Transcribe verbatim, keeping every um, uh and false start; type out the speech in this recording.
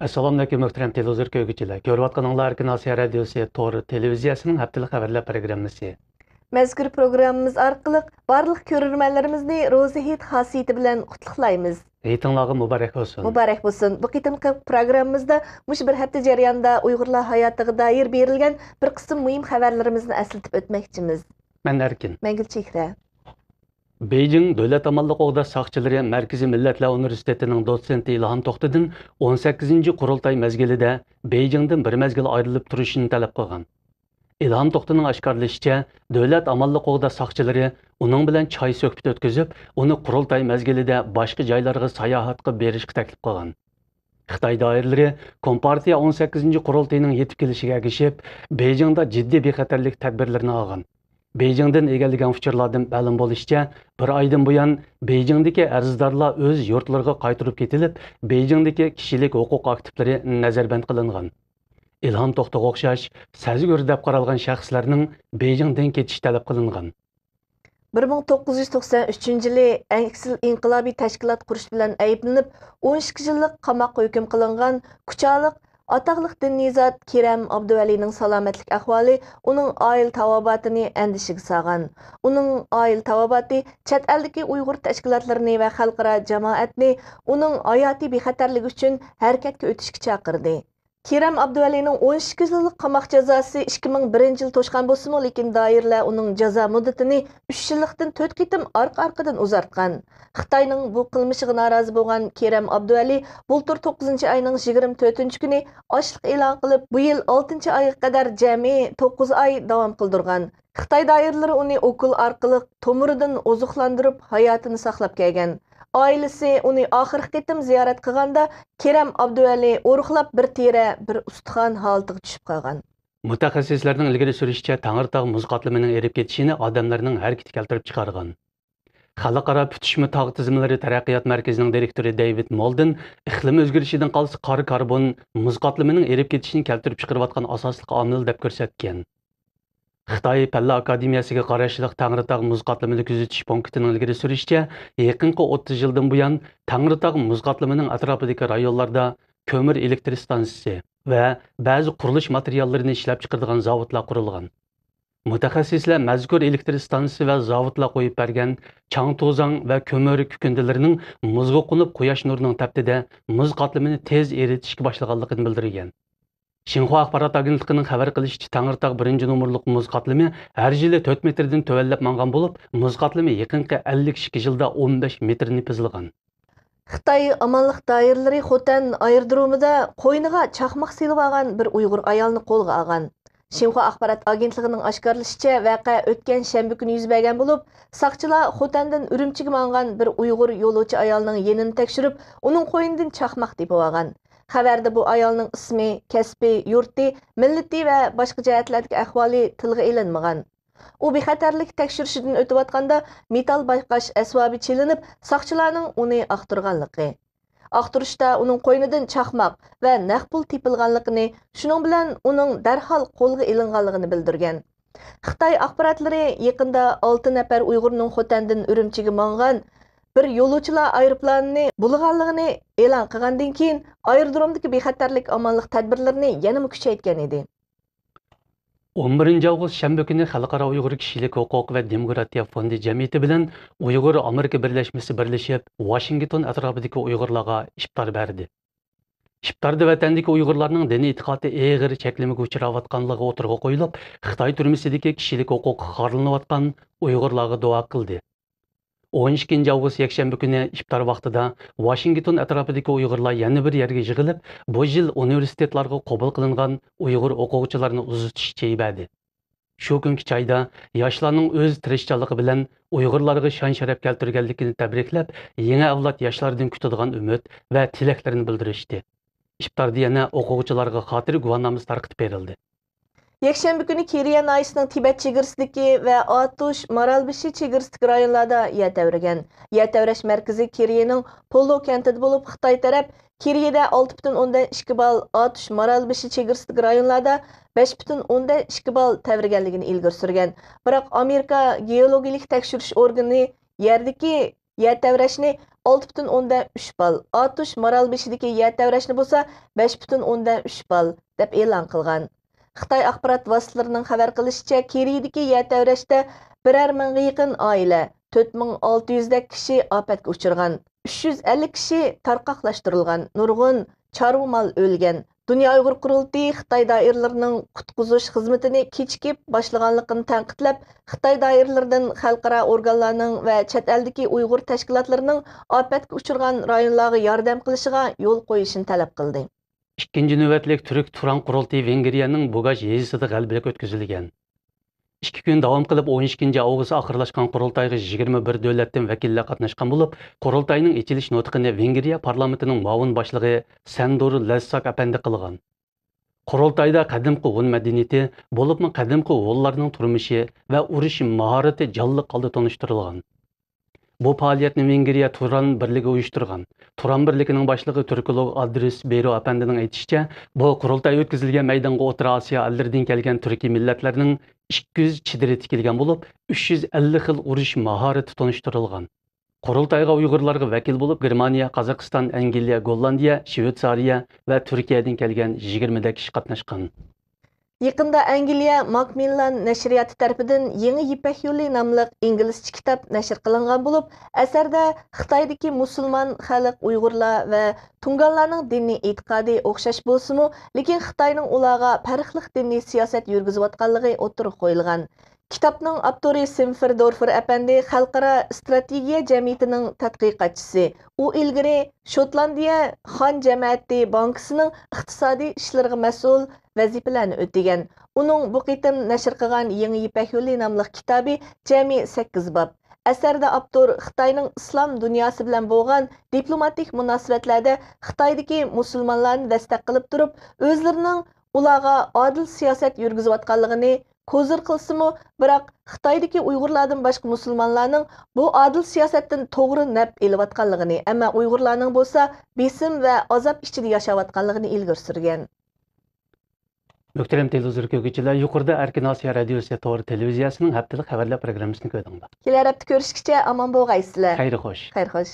ئەسسالامۇئەلەيكۇم، مۆھتەرەم تېلېۋىزور كۆرگۈچىلەر. كۆرۈۋاتقىنىڭلار ئەركىن ئاسىيا رادىيوسى تور تېلېۋىزىيەسىنىڭ ھەپتىلىك خەۋەرلەر پروگراممىسى. مەزكۇر پروگراممىمىز ئارقىلىق بارلىق كۆرۈرمەنلىرىمىزنى روزا ھېيت خاسىيىتى بىلەن قۇتلۇقلايمىز. ھېيتىڭلارغا مۇبارەك بولسۇن. مۇبارەك بولسۇن. بۇ قېتىمقى پروگراممىمىزدا مۇشۇ بىر ھەپتە جەريانىدا ئۇيغۇرلار ھاياتىغا دائىر بېرىلگەن بىر قىسىم مۇھىم خەۋەرلىرىمىزنى ئەسلىتىپ ئۆتمەكچىمىز. مەن ئەركىن. مەن گۈلچېھرە. بېيجىڭ دۆلەت ئامانلىق قوغداش ساقچىلىرى مەركىزىي مىللەتلەر ئۇنىۋېرسىتېتىنىڭ دوتسېنتى ئىلھام توختىدىن ئون سەككىزىنچى قۇرۇلتاي مەزگىلىدە بېيجىڭدىن بىر مەزگىل ئايرىلىپ تۇرۇشىنى تەلەپ قىلغان. ئىلھام توختىنىڭ ئاشكارىلىشىچە، دۆلەت ئامانلىق قوغداش ساقچىلىرى ئۇنىڭ بىلەن چاي سۆھبىتى ئۆتكۈزۈپ، ئۇنى قۇرۇلتاي مەزگىلىدە باشقا جايلارغا ساياھەتكە بېرىشقا تەكلىپ قىلغان. خىتاي دائىرىلىرى كومپارتىيە ئون سەككىزىنچى قۇرۇلتىيىنىڭ يېتىپ كېلىشىگە ئەگىشىپ، بېيجىڭدا جىددىي بىخەتەرلىك تەدبىرلىرىنى ئالغان. بېيجىڭدىن ئىگىلىگەن ئۇچۇرلاردىن مەلۇم بولۇشىچە، بىر ئايدىن بۇيان بېيجىڭدىكى ئەرزدارلار ئۆز يۇرتلىرىغا قايتۇرۇپ كېتىلىپ، بېيجىڭدىكى كىشىلىك ھوقۇق ئاكتىپلىرى نەزەربەند قىلىنغان. ئىلھام توختىغا ئوخشاش سەزگۈر دەپ قارالغان شەخسلەرنىڭ بېيجىڭدىن كېتىشى تەلەپ قىلىنغان. بىر مىڭ توققۇز يۈز توقسەن ئۈچىنچى يىلى ئەكسىل ئىنقىلابىي تەشكىلات قۇرۇش بىلەن ئەيىبلىنىپ، ئون ئىككى يىللىق قاماققا ھۆكۈم قىلىنغان كۇچالىق ئاتاقلىق دىنىي زات كېرەم ئابدۇۋەلىنىڭ سالامەتلىك ئەھۋالى ئۇنىڭ ئائىلە تاۋابىئاتىنى ئەندىشىگە سالغان. ئۇنىڭ ئائىلە تاۋابىئاتى چەت ئەلدىكى ئۇيغۇر تەشكىلاتلىرىنى ۋە خەلقئارا جامائەتنى ئۇنىڭ ھاياتىي بىخەتەرلىكى ئۈچۈن ھەرىكەتكە ئۆتۈشكە چاقىردى. كېرەم ئابدۇۋەلىنىڭ ئون سەككىز يىللىق قاماق جازاسى ئىككى مىڭ بىرىنچى يىل توشقان بولسىمۇ، لېكىن دائىرىلەر ئۇنىڭ جازا مۇددىتىنى ئۈچ يىللىقتىن تۆت قېتىم ئارقا-ئارقىدىن ئۇزارتقان. خىتاينىڭ بۇ قىلمىشىغا نارازى بولغان كېرەم ئابدۇۋەلى بۇلتۇر توققۇزىنچى ئاينىڭ يىگىرمە تۆتىنچى كۈنى ئاچلىق ئېلان قىلىپ، بۇ يىل ئالتىنچى ئايغا قەدەر جەمئىي توققۇز ئاي داۋام قىلدۇرغان. خىتاي دائىرىلىرى ئۇنى ئوكۇل ئارقىلىق تومۇرىدىن ئوزۇقلاندۇرۇپ، ھاياتىنى ساقلاپ كەلگەن. ئائىلىسى ئۇنى ئاخىرقى قېتىم زىيارەت قىلغاندا، كېرەم ئابدۇۋەلى ئورۇقلاپ بىر تېرە، بىر ئۇستىخان ھالىتىگە چۈشۈپ قالغان. مۇتەخەسسىسلەرنىڭ ئىلگىرى سۈرۈشىچە، تەڭرىتاغ مۇز قاتلىمىنىڭ ئېرىپ كېتىشىنى ئادەملەرنىڭ ھەرىكىتى كەلتۈرۈپ چىقارغان. خەلقئارا پۈتۈشمە تاغ تىزمىلىرى تەرەققىيات مەركىزىنىڭ دىرېكتورى دېۋىد مولدېن ئىقلىم ئۆزگىرىشىدىن قالسا قارا كاربون مۇز قاتلىمىنىڭ ئېرىپ كېتىشىنى كەلتۈرۈپ چىقىرىۋاتقان ئاساسلىق ئامىل دەپ كۆرسەتكەن. خىتاي پەنلەر ئاكادېمىيەسىگە قاراشلىق تەڭرىتاغ مۇز قاتلىمىنى كۆزىتىش پونكىتىنىڭ ئىلگىرى سۈرۈشىچە، يېقىنقى ئوتتۇز يىلدىن بۇيان تەڭرىتاغ مۇز قاتلىمىنىڭ ئەتراپىدىكى رايونلاردا كۆمۈر ئېلېكتر ئىستانسىسى ۋە بەزى قۇرۇلۇش ماتېرىياللىرىنى ئىشلەپچىقىرىدىغان زاۋۇتلار قۇرۇلغان. مۇتەخەسسىسلەر مەزكۇر ئېلېكتر ئىستانسىسى ۋە زاۋۇتلار قويۇپ بەرگەن چاڭ توزاڭ ۋە كۆمۈر كۈكۈندىلىرىنىڭ مۇزغا قونۇپ، قۇياش نۇرىنىڭ تەپتىدە مۇز قاتلىمىنى تېز ئېرىتىشكە باشلىغانلىقىنى بىلدۈرگەن. شىنخۇا ئاخبارات ئاگېنتلىقىنىڭ خەۋەر قىلىشىچە، تەڭرىتاغ بىرىنچى نومۇرلۇق مۇز قاتلىمى ھەر يىلى تۆت مېتىردىن تۆۋەنلەپ مانغان بولۇپ، مۇز قاتلىمى يېقىنقى ئەللىك ئىككى يىلدا ئون بەش مېتىرنى پىزىلغان. خىتاي ئامانلىق دائىرىلىرى خوتەن ئايرودرومىدا قوينىغا چاقماق سېلىۋالغان بىر ئۇيغۇر ئايالنى قولغا ئالغان. شىنخۇا ئاخبارات ئاگېنتلىقىنىڭ ئاشكارىلىشىچە، ۋەقە ئۆتكەن شەنبە كۈنى يۈز بەرگەن بولۇپ، ساقچىلار خوتەندىن ئۈرۈمچىگە ماڭغان بىر ئۇيغۇر يولۇچى ئايالنىڭ يېنىنى تەكشۈرۈپ، ئۇنىڭ قوينىدىن چاقماق تېپىۋالغان. خەۋەردە بۇ ئايالنىڭ ئىسمى، كەسپى، يۇرتى، مىللىتى ۋە باشقا جەھەتلەردىكى ئەھۋالى تىلغا ئېلىنمىغان. ئۇ بىخەتەرلىك تەكشۈرۈشىدىن ئۆتۈۋاتقاندا مېتال بايقاش ئەسۋابى چېلىنىپ، ساقچىلارنىڭ ئۇنى ئاختۇرغانلىقى، ئاختۇرۇشتا ئۇنىڭ قوينىدىن چاقماق ۋە نەق پۇل تېپىلغانلىقىنى، شۇنىڭ بىلەن ئۇنىڭ دەرھال قولغا ئېلىنغانلىقىنى بىلدۈرگەن. خىتاي ئاخباراتلىرى يېقىندا ئالتە نەپەر ئۇيغۇرنىڭ خوتەندىن ئۈرۈمچىگە ماڭغان بىر يولۇچىلار ئايروپىلانىنى بۇلىغانلىقىنى ئېلان قىلغاندىن كېيىن، ئايرودرومدىكى بىخەتەرلىك ئامانلىق تەدبىرلىرىنى يەنىمۇ كۈچەيتكەن ئىدى. ئون بىرىنچى ئاۋغۇست شەنبە كۈنى خەلقئارا ئۇيغۇر كىشىلىك ھوقۇق ۋە دېموكراتىيە فوندى جەمئىيىتى بىلەن ئۇيغۇر ئامېرىكا بىرلەشمىسى بىرلىشىپ، ۋاشىنگتون ئەتراپىدىكى ئۇيغۇرلارغا ئىپتار بەردى. ئىپتاردا ۋەتەندىكى ئۇيغۇرلارنىڭ دىنىي ئېتىقادى ئېغىر چەكلىمىگە ئۇچراۋاتقانلىقى ئوتتۇرىغا قويۇلۇپ، خىتاي تۈرمىسىدىكى كىشىلىك ھوقۇقى خارلىنىۋاتقان ئۇيغۇرلارغا دۇئا قىلدى. ئون ئىككىنچى ئاۋغۇست يەكشەنبە كۈنى ئىپتار ۋاقتىدا ۋاشىنگتون ئەتراپىدىكى ئۇيغۇرلار يەنە بىر يەرگە يىغىلىپ، بۇ يىل ئۇنىۋېرسىتېتلارغا قوبۇل قىلىنغان ئۇيغۇر ئوقۇغۇچىلارنى ئۇزىتىش چېيى بەردى. شۇ كۈنكى چايدا ياشلارنىڭ ئۆز تىرىشچانلىقى بىلەن ئۇيغۇرلارغا شان-شەرەپ كەلتۈرگەنلىكىنى تەبرىكلەپ، يېڭى ئەۋلاد ياشلاردىن كۈتىدىغان ئۈمىد ۋە تىلەكلىرىنى بىلدۈرۈشتى. ئىپتاردا يەنە ئوقۇغۇچىلارغا خاتىرە گۇۋاھنامىسى تارقىتىپ بېرىلدى. يەكشەنبە كۈنى كېرىيە ناھىيەسىنىڭ تىبەت چېگرىسىدىكى ۋە ئاتۇش، مارالبېشى چېگرىسىدىكى رايونلاردا يەر تەۋرىگەن. يەر تەۋرەش مەركىزى كېرىيەنىڭ پولو كەنتىدە بولۇپ، خىتاي تەرەپ كېرىيەدە ئالتە پۈتۈن ئوندىن ئىككى بال، ئاتۇش، مارالبېشى چېگرىسىدىكى رايونلاردا بەش پۈتۈن ئوندىن ئىككى بال تەۋرىگەنلىكىنى ئىلگىرى سۈرگەن. بىراق ئامېرىكا گېئولوگىيىلىك تەكشۈرۈش ئورگىنى يەردىكى يەر تەۋرەشنى ئالتە پۈتۈن ئوندىن ئۈچ بال، ئاتۇش مارالبېشىدىكى يەر تەۋرەشنى بولسا بەش پۈتۈن ئوندىن ئۈچ بال دەپ ئېلان قىلغان. خىتاي ئاخبارات ۋاسىتىلىرىنىڭ خەۋەر قىلىشىچە، كېرىيىدىكى يەر تەۋرەشتە بىرەر مىڭغا يېقىن ئائىلە، تۆت مىڭ ئالتە يۈزدەك كىشى ئاپەتكە ئۇچرىغان، ئۈچ يۈز ئەللىك كىشى تارقاقلاشتۇرۇلغان، نۇرغۇن چارۋا مال ئۆلگەن. دۇنيا ئۇيغۇر قۇرۇلتىيى خىتاي دائىرىلىرىنىڭ قۇتقۇزۇش خىزمىتىنى كېچىكىپ باشلىغانلىقىنى تەنقىدلەپ، خىتاي دائىرىلىرىدىن خەلقئارا ئورگانلارنىڭ ۋە چەت ئەلدىكى ئۇيغۇر تەشكىلاتلىرىنىڭ ئاپەتكە ئۇچرىغان رايونلارغا ياردەم قىلىشىغا يول قويۇشىنى تەلەپ قىلدى. ئىككىنچى نۆۋەتلىك تۈرك تۇران قۇرۇلتىيى ۋېنگرىيەنىڭ بۇگاش يېزىسىدا غەلىبىلىك ئۆتكۈزۈلگەن. ئىككى كۈن داۋام قىلىپ، ئون ئىككىنچى ئاۋغۇست ئاخىرلاشقان قۇرۇلتايغا يىگىرمە بىر دۆلەتتىن ۋەكىللەر قاتناشقان بولۇپ، قۇرۇلتاينىڭ ئېچىلىش نۇتقىنى ۋېنگرىيە پارلامېنتىنىڭ مۇئاۋىن باشلىقى سەندۇر لەزساك ئەپەندى قىلغان. قۇرۇلتايدا قەدىمكى ھون مەدەنىيىتى، بولۇپمۇ قەدىمكى ھونلارنىڭ تۇرمۇشى ۋە ئۇرۇش ماھارىتى جانلىق ھالدا تونۇشتۇرۇلغان. بۇ پائالىيەتنى ۋېنگرىيە تۇران بىرلىكى ئۇيۇشتۇرغان. تۇران بىرلىكىنىڭ باشلىقى تۈركولوگ ئادرىس بېرو ئەپەندىنىڭ ئېيتىشىچە، بۇ قۇرۇلتاي ئۆتكۈزۈلگەن مەيدانغا ئوتتۇرا ئاسىيا ئەللىرىدىن كەلگەن تۈركىي مىللەتلەرنىڭ ئىككى يۈز چېدىرى تىكىلگەن بولۇپ، ئۈچ يۈز ئەللىك خىل ئۇرۇش ماھارىتى تونۇشتۇرۇلغان. قۇرۇلتايغا ئۇيغۇرلارغا ۋەكىل بولۇپ، گېرمانىيە، قازاقىستان، ئەنگلىيە، گوللاندىيە، شىۋېتسارىيە ۋە تۈركىيەدىن كەلگەن يىگىرمىدەك كىشى قاتناشقان. يېقىندا ئەنگلىيە ماكمىللان نەشرىياتى تەرىپىدىن يېڭى يىپەك يولى ناملىق ئىنگلىزچە كىتاب نەشر قىلىنغان بولۇپ، ئەسەردە خىتايدىكى مۇسۇلمان خەلق ئۇيغۇرلار ۋە تۇڭگانلارنىڭ دىنىي ئېتىقادى ئوخشاش بولسىمۇ، لېكىن خىتاينىڭ ئۇلارغا پەرقلىق دىنىي سىياسەت يۈرگۈزۈۋاتقانلىقى ئوتتۇرىغا قويۇلغان. كىتابنىڭ ئاپتورى سىم فېردورفېر ئەپەندى خەلقئارا ئىستراتېگىيە جەمئىيىتىنىڭ تەتقىقاتچىسى. ئۇ ئىلگىرى شوتلاندىيە خان جەمەتى بانكىسىنىڭ ئىقتىسادىي ئىشلىرىغا مەسئۇل ۋەزىپىلەرنى ئۆتىگەن. ئۇنىڭ بۇ قېتىم نەشر قىلغان يېڭى يىپەك يولى ناملىق كىتابى جەمئىي سەككىز باب. ئەسەردە ئاپتور خىتاينىڭ ئىسلام دۇنياسى بىلەن بولغان دىپلوماتىك مۇناسىۋەتلەردە خىتايدىكى مۇسۇلمانلارنى دەستەك قىلىپ تۇرۇپ، ئۆزلىرىنىڭ ئۇلارغا ئادىل سىياسەت يۈرگۈزۈۋاتقانلىقىنى كوزىر قىلسىمۇ، بىراق خىتايدىكى ئۇيغۇرلاردىن باشقا مۇسۇلمانلارنىڭ بۇ ئادىل سىياسەتتىن توغرا نەپ ئېلىۋاتقانلىقىنى، ئەمما ئۇيغۇرلارنىڭ بولسا بېسىم ۋە ئازاب ئىچىدە ياشاۋاتقانلىقىنى ئىلگىرى سۈرگەن. مۆھتەرەم تېلېۋىزور كۆرگۈچىلەر، يۇقىرىدا ئەركىن ئاسىيا رادىيوسى تور تېلېۋىزىيەسىنىڭ ھەپتىلىك خەۋەرلەر پروگراممىسىنى كۆردۈڭلار. كېلەر ھەپتە كۆرۈشكىچە ئامان بولغايسىلەر. خەير خوش. خەير خوش.